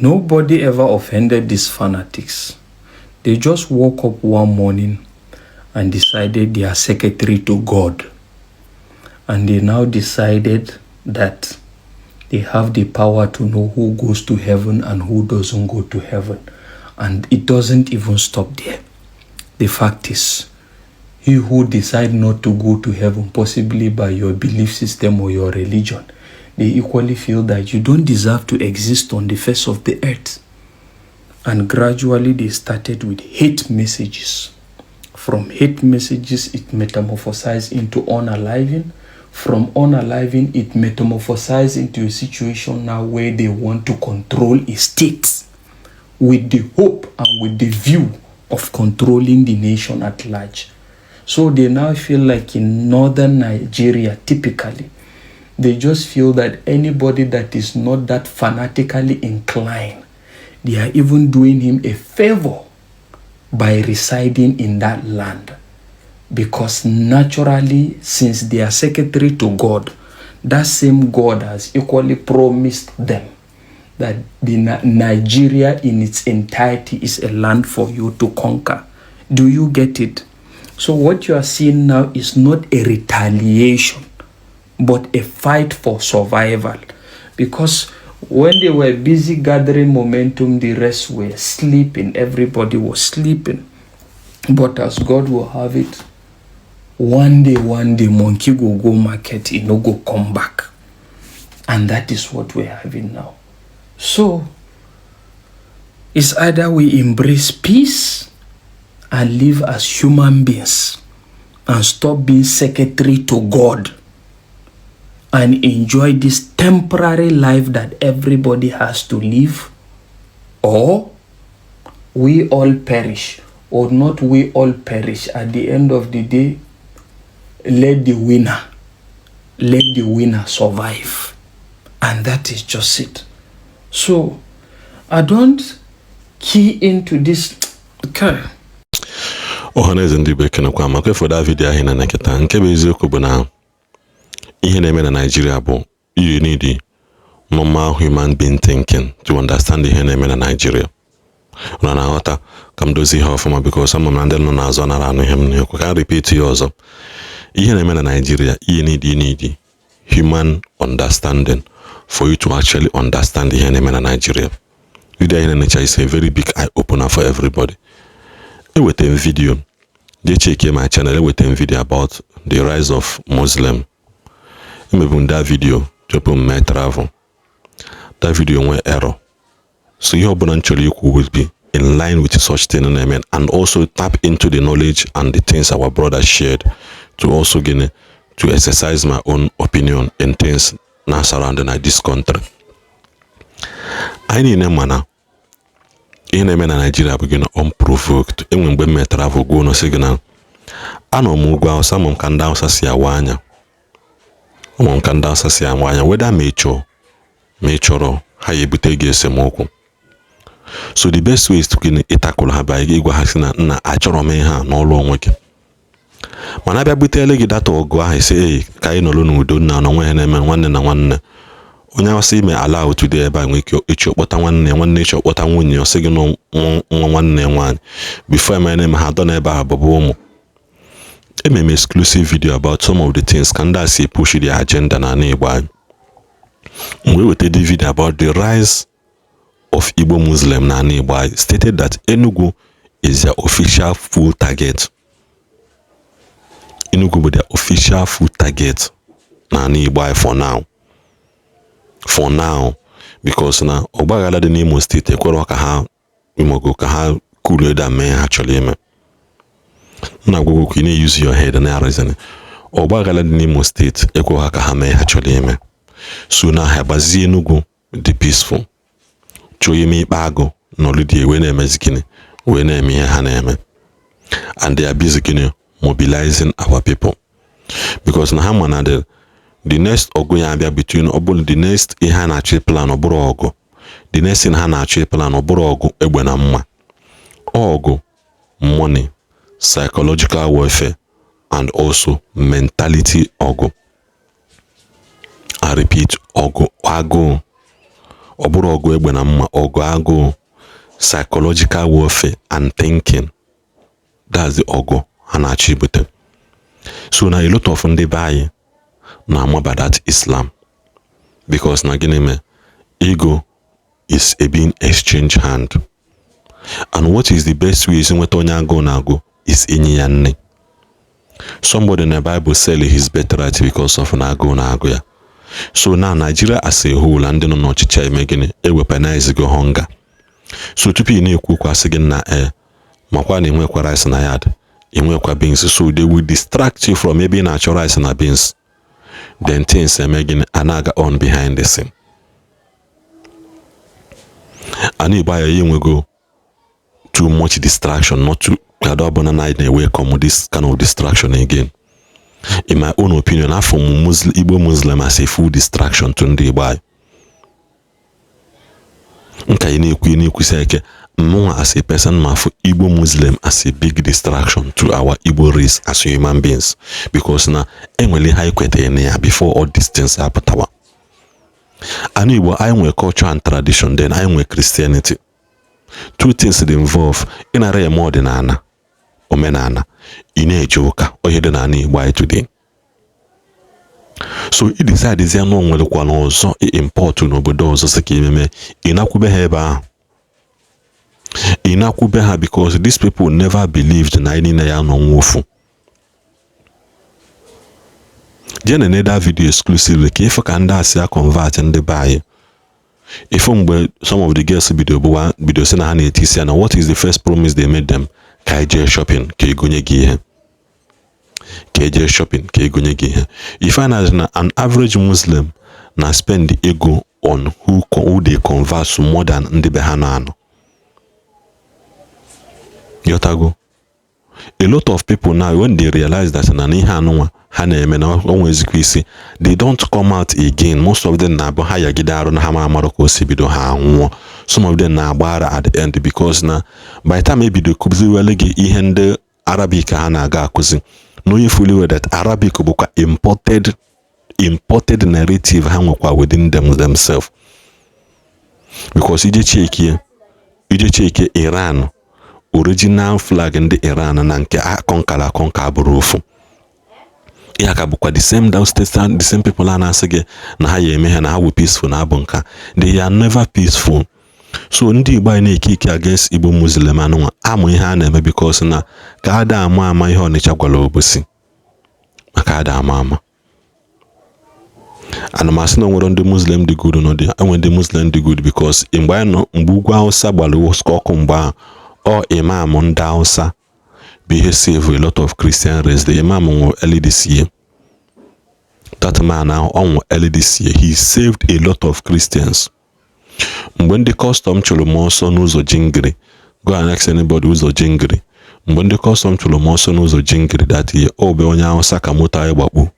Nobody ever offended these fanatics. They just woke up one morning and decided they are secretary to God. And they now decided that they have the power to know who goes to heaven and who doesn't go to heaven. And it doesn't even stop there. The fact is, he who decide not to go to heaven, possibly by your belief system or your religion, they equally feel that you don't deserve to exist on the face of the earth. And gradually they started with hate messages. From hate messages, it metamorphosized into unaliving. From unaliving, it metamorphosized into a situation now where they want to control a state with the hope and with the view of controlling the nation at large. So they now feel like in northern Nigeria, typically, they just feel that anybody that is not that fanatically inclined, they are even doing him a favor by residing in that land. Because naturally, since they are secretary to God, that same God has equally promised them that the Nigeria in its entirety is a land for you to conquer. Do you get it? So what you are seeing now is not a retaliation, but a fight for survival. Because when they were busy gathering momentum, the rest were sleeping. Everybody was sleeping. But as God will have it, one day, monkey go go market, he no go come back. And that is what we're having now. So, it's either we embrace peace and live as human beings and stop being secretary to God and enjoy this temporary life that everybody has to live, or we all perish, or not we all perish. At the end of the day, let the winner survive. And that is just it. So I don't key into this. Okay. Ọhaneze ndị Igbo, ekenekwa. Maka efoda video ahụ na nkịta, nke bụ eziokwu bụ na ihe na-eme na Nigeria bụ you need normal human being thinking to understand ihe na-eme na Nigeria. Na na-aghọta ka m dozie ihe ọfụma, because ama m na ndị nọ n'azụ anara anụ ihe m na-ekwu. Ka m repeat ya ọzọ: ihe na-eme na Nigeria, ihe need human understanding for you to actually understand ihe na-eme na Nigeria. Video ihe na-enecha is a very big eye opener for everybody. Eweta m video, jee check my channel. Eweta m video about the rise of Muslim. Emebu m that video tupu m mee travel. That video nwee error, so ihe ọbụla m chọrọ ikwu will be in line with such thing na-eme, and also tap into the knowledge and the things our brother shared to also gịnị, to exercise my own opinion in things na surrounding this country. Anyị niile mana ihe na-eme na Nigeria bụ gịnị? Unprovoked. Enwe mgbe m mee travel gwuo nọ, sị gị na anọ m ugwu Awụsa, ama m ka ndị Awụsa si awa anya, ụmụ m ka ndị Awụsa si awa anya. Weda ma ị chọọ ma ị chọrọ, ha ya ebute gị esemokwu. So the best way is to gịnị? Ịtakụrụ ha bịa ịgwa ha sị na nna, achọrọ m ihe a n'ọlụ onwe gị. Mana abịa butere gị data ọgụ ahụ, isi ei ka anyị nọrọ n'udo, nna na onwe ha na-eme nwanne na nwanne. Onye Awụsa ime ala otu dị ebe a nwee ike ịchọ kpọta nwanne ya, nwanne ịchọ kpọta nwunye ya, ọ sị gị nwa nwanne ya nwaanyị. Before eme na-eme ha adọ n'ebe ahụ bụbụ ụmụ. Ememe exclusive video about some of the things ka ndị a si push their agenda n'ala Igbo anyị. Mgbe weta the video about the rise of Igbo Muslim n'ala Igbo anyị, stated that Enugu is their official full target. Enugu bụ their official full target n'ala Igbo anyị for now, for now, because na ọgbaghara dị n'Imo Steeti ekwerọ ka ha imogo ka ha cool down mee ha chọrọ ime. Nna agwagwo ka ị na-use your head na reason. Ọgbaghara dị n'Imo Steeti ekweghị ha ka ha mee ha chọrọ ime, so na ha gbazie Enugu dị peaceful, chọọ ime ikpe agụ nọrọ dị wee na-emezi gịnị, wee na-eme ihe ha na-eme. And they are busy gịnị? Mobilizing our people, because na ha ma na the next ọgụ ya abịa between, ọ bụrụ the next ihe ha na-achọ plan, ọ bụrụ ọgụ, the next thing ha na-achọ plan, ọ bụrụ ọgụ egbe na mma, ọgụ money, psychological warfare and also mentality ọgụ. I repeat, ọgụ agụụ. Ọ bụrụ ọgụ egbe na mma, ọgụ agụụ, psychological warfare and thinking, that's the ọgụ ha na-achọ ibute. So na a lot of ndị be anyị na-amaba that Islam because na gịnị mee? Ego is a being exchange hand, and what is the best way isi nweta onye agụụ na-agụ is inye ya nne. Somebody in the Bible sell his birthright because of na agụụ na-agụ ya. So now Nigeria as a whole, ndị nọ n'ọchịchị eme gịnị? Eweaponize go hunger. So tupu ị na-ekwu okwu, asị gị na e makwa na enwekwa rice na yard, enwekwa beans. So they will distract you from ebe ị na-achọ rice na beans. Then things eme gịnị? A na-aga on behind the scene. Ana Igbo anyị enwego too much distraction, not to kwado ọbụla na anyị na-welcome this kind of distraction again. In my own opinion, afọ m Muslim, Igbo Muslim as a full distraction to ndị Igbo anyị. Nka ị na-ekwu, ị na-ekwusi ike. Mụnwa as a person ma afụ Igbo Muslim as a big distraction to our Igbo race as human beings, because na enwere ihe anyị kwetara na ya before all these things apụtawa. Ana Igbo anyị nwere culture and tradition, then anyị nwere Christianity. Two things dị involve. Ị nara eme ọdịnala, omenala, ị na-eje ụka, ihe dị n'ala Igbo anyị today. So ị decide na o nwerekwa ọzọ import n'obodo ọzọ, sị ka ememe ị nakwube ha ebe ahụ, ị nakwube ha, because these people never believed na anyị niile ya nọ nwa ofu. Jee na that video exclusively ka ịfụ ka ndị asị ya convert ndị be anyị. Ifu mgbe some of the girls bido bụwa bido sị na ha na-eti isi ya na what is the first promise they made them? Ka anyị jee shopping ka egonye gị ihe, ka ejee shopping ka egonye gị ihe. You find out na an average Muslim na spend ego on who they convert more than ndị be ha na-anọ. Yotago, a lot of people now, when they realize that na ihe anụnwa ha na-eme na o nwezikwa isi, they don't come out again. Most of them na-abụ ha yagide arụ na ha ma amarụ ka o si bido, ha anwụọ. Some of them na-agba ara at the end, because na by the time ebido kụziwele gị ihe ndị Arabic ha na-aga akụzi, knowing fully well that Arabic bụkwa imported narrative ha nwekwa within them themselves, because ije checkie Iran, original flag ndị Iran na nke akọnkara akọnka abụrụ ofu. Ya ka bụkwa the same down state, the same people a na-asị gị na ha ya eme ha na ha wụ peaceful na abụ nka. They are never peaceful. So ndị Igbo anyị na-eke ike against Igbo Muslim anụnwa amụ ihe a na-eme, because na ka ada ama ama ihe Ọnịcha gwara Obosi maka ada ama ama. Ana m asị na onwere ndị Muslim dị good n'ụdị enwe ndị Muslim dị good, because mgbe anyị nọ, mgbe ugwu Hausa gbara ọkụ, mgbe ahụ ọ imam ndị Hausa bụ ihe save a lot of Christian race. The imam nwụrụ early this year. That man ahụ, ọ nwụrụ early this year. He saved a lot of Christians. Mgbe ndị custom chụrụ m ọsọ n'ụzọ Jingiri, go and ask anybody ụzọ Jingiri, mgbe ndị custom chụrụ m ọsọ n'ụzọ Jingiri that year, ọ bụ onye Hausa ka moto anyị gbakpu,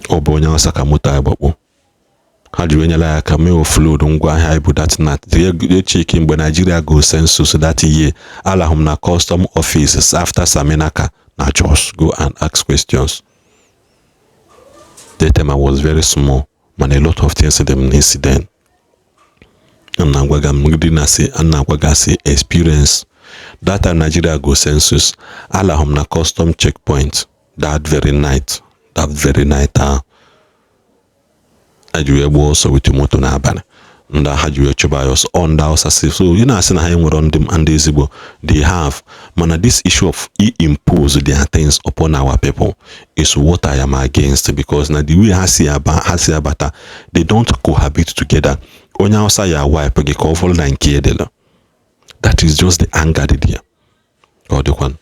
ọ bụ onye Hausa ka moto anyị gbakpu. Ha ji wee nyere ya aka mee offload ngwa ahịa anyị bụ that night. Echeki mgbe Nigeria go census that year, alahụ m na custom office after Saminaka na Jos. Go and ask questions. That time I was very small, mana a lot of things dị m n'isi then. M na-agwa m ndị na-asị, a na-agwa experience. That time Nigeria go census, alahụ m na custom checkpoint that very night, that very night ahụ ha ji wee gbaa ọsọ with moto n'abalị, ndị agha ji wee chụba ya ọsọ. Ọ ndị Hausa si so ị na-asị na ha nwere ndị ezigbo, they have, mana this issue of impose their things upon our people is what I am against, because na the way ha si abata, they don't cohabit together. Onye Hausa ya wipe gị ka ọ fọrọ na nke edela. That is just the anger dị there. Ka ọ dịkwanụ.